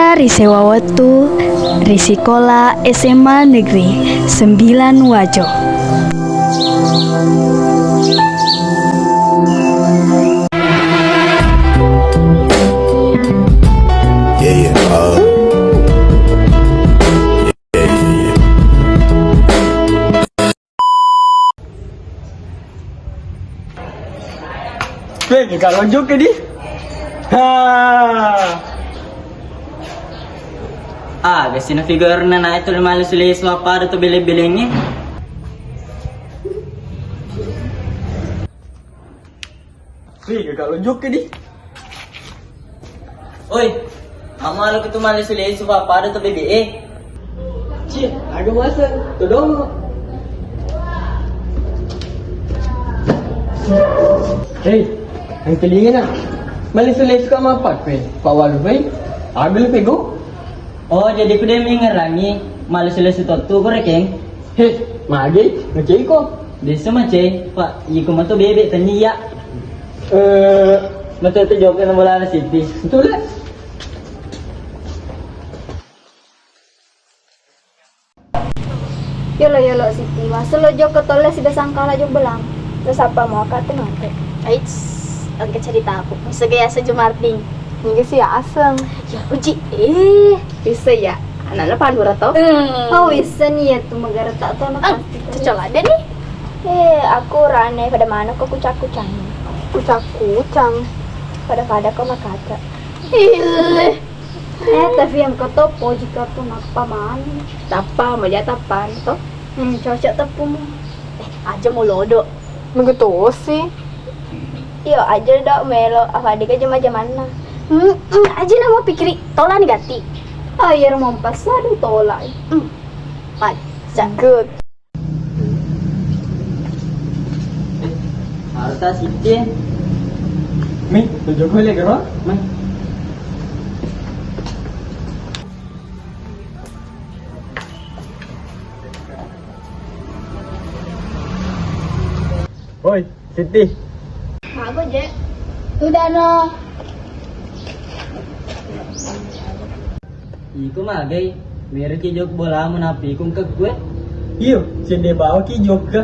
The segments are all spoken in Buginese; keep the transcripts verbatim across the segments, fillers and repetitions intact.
Ri sewa wettu ri sikola S M A Negeri Sembilan Wajo. Weh, kalau jok di. Ha. Ah, gasina figurna na itu malu sulesu apa ada tu beleng-belengnya. Wih, kalau jok di. Oi, mama lo ketu malu sulesu apa ada tu bebe eh. Ci, ada masa tu dong. Hei, yang telinga na. Malu sulesu kama apa kue? Pak Walu kue? Agel pego. Oh, jadi ku de mengerangi malu sulesu totu ko rekeng. Heh, magi, macei ko. Deso macei, Pak, iko mato bebek tania. Eh, mato tu jok na bola Siti. Betul lah. Yolo, yolo, Siti. Masa lo jok ke tolle sida sangkala jok belang. Terus apa mau kata nanti? Eits, engka cerita aku. Masa gaya sejo Martin. Mungkin sih aseng. Ya, uji. Eh. Bisa ya. Anaknya Pandura toh? Hmm. Oh, bisa nih ya tuh, megara tak tahu anak Ah, pasti. Cocok ada nih. Eh, aku rane pada mana kok kucak-kucang. Kucak-kucang. Pada-pada kok makaca. Ih. Eh, tapi yang kau tahu poji kau tuh napa mani? Tapa, maja tapa toh? Hmm, cocok teppumu. Eh, aja mau lodo. Begitu sih. Iyo, aja dok melo, apa deka jama-jamanna. Hmm, hmm, aja na mau pikiri, tola ni gati. Ah, iya, mau pas, aduh, tola. Hmm. Paca. Good. Eh, harta Siti. Mi, tujuh kali kero? Mi. Woi, Siti. Apa, Jack? Udah, no. Iko magai, mereki jok bolamu napi kung ke gue. Iyo, sende bawa ki jok ke.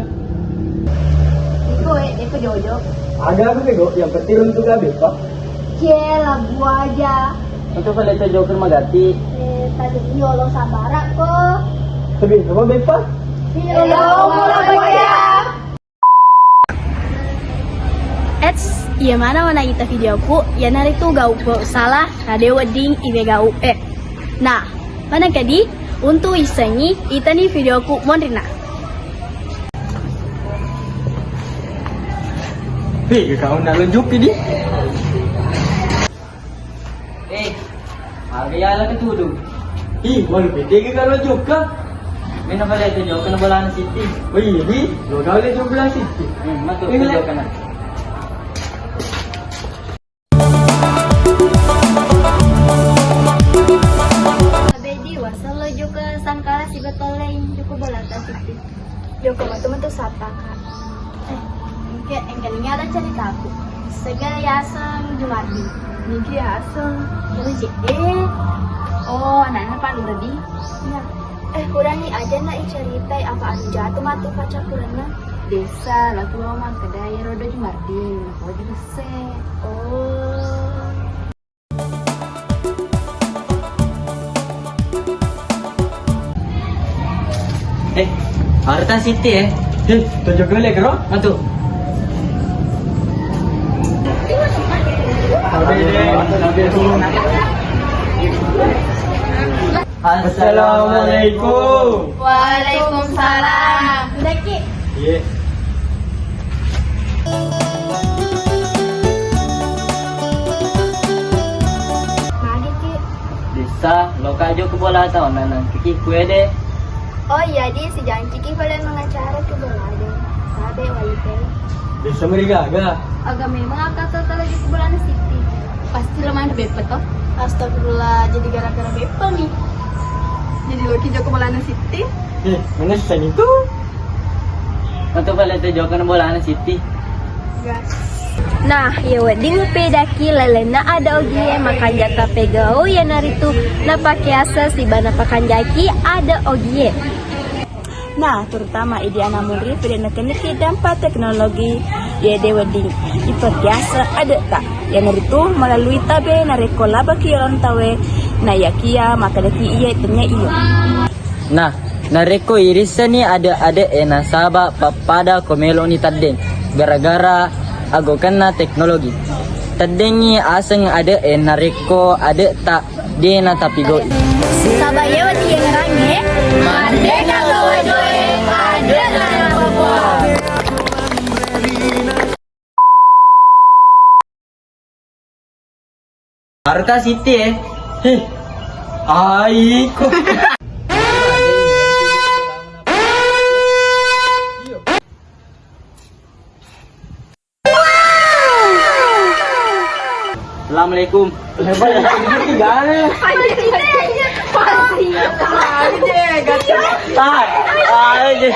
Iko, eh, iko jojo. Ada apa bego? Yang penting untuk gabe, Pak. Cie, labu aja. Itu kalau itu joker magati. Eh, tadi iyo lo sabarak ko. Tapi apa, Pak? Iyo, labu aja. Eits, iya mana mana ita videoku, iyanaritu gau pura usala, na de wedding ibe gau e. Nah, mana kedi, untuk isengi itani videoku monrina. Hei, kau nak lanjut ke di? Eh, aga yala ke tudung? Ih, walu P T G kalau juga. Mena pale tu jauh kena bola Siti. Oh iya, di. Lo kau le jauh bola Siti. Hmm, matu. Ini jauh kena. Abedi, wasal lo juga sangkala si betole joko bola Siti. Joko matu-matu sapa, Kak? Eh, engke, engke ni ada ceritaku. Sega yaseng Jumardi. Niki yaseng. Terus, eh, oh, anaknya Pak Nurdi. Iya. Eh, kurang ni aja nak ceritai apa anu jatuh matu pacar kurangnya. Desa, laku lo mangkeda ya rodo Jumardi. Kau bisa. Oh. Eh, harta Siti, eh. Eh, tojok dulu ya, Kero. Matu. Assalamualaikum. Waalaikumsalam. Udah, Ki. Iya. Magi, Ki? Bisa, loka aja ke bola tau, nanang Kiki kue deh. Oh iya, di si janci ki boleh mengacara ke bola deh. Sabe wali teh. Bisa merigaga. Aga memang akal total lagi ke bola Siti. Pasti lo main beppa toh. Astagfirullah, jadi gara-gara beppa nih. Jadi lo ki joko bola Siti. Eh, mana susah itu? Matu pale tu joko bola Siti. Gas. Nah, iya wedding upedaki lalenna ada ogie makanja tapegau iyanaritu napakeasa siba napakanjaki ada ogie. Nah, terutama idi ana munri pede nakeniki dampa teknologi, iye de wedding ipakeasa ade'ta. Iyanaritu melalui tabe narekko labaki yolong tawe, na iyakiya makkedaki iye tennia iyo. Nah, narekko irissani ade-ade'e nasaba pappada ko meloni teddeng gara-gara agokenna teknologi. Teddengngi aseng ade'e narekko ade'ta de natapigau'i. Saba' yewa tiyengerangnge, merdeka to wajoe, ade'na napapua. Baru ta Siti, eh. Heh. Aiko. Assalamualaikum. Lebar, lebar, lebar, lebar. Ah, ah, iya.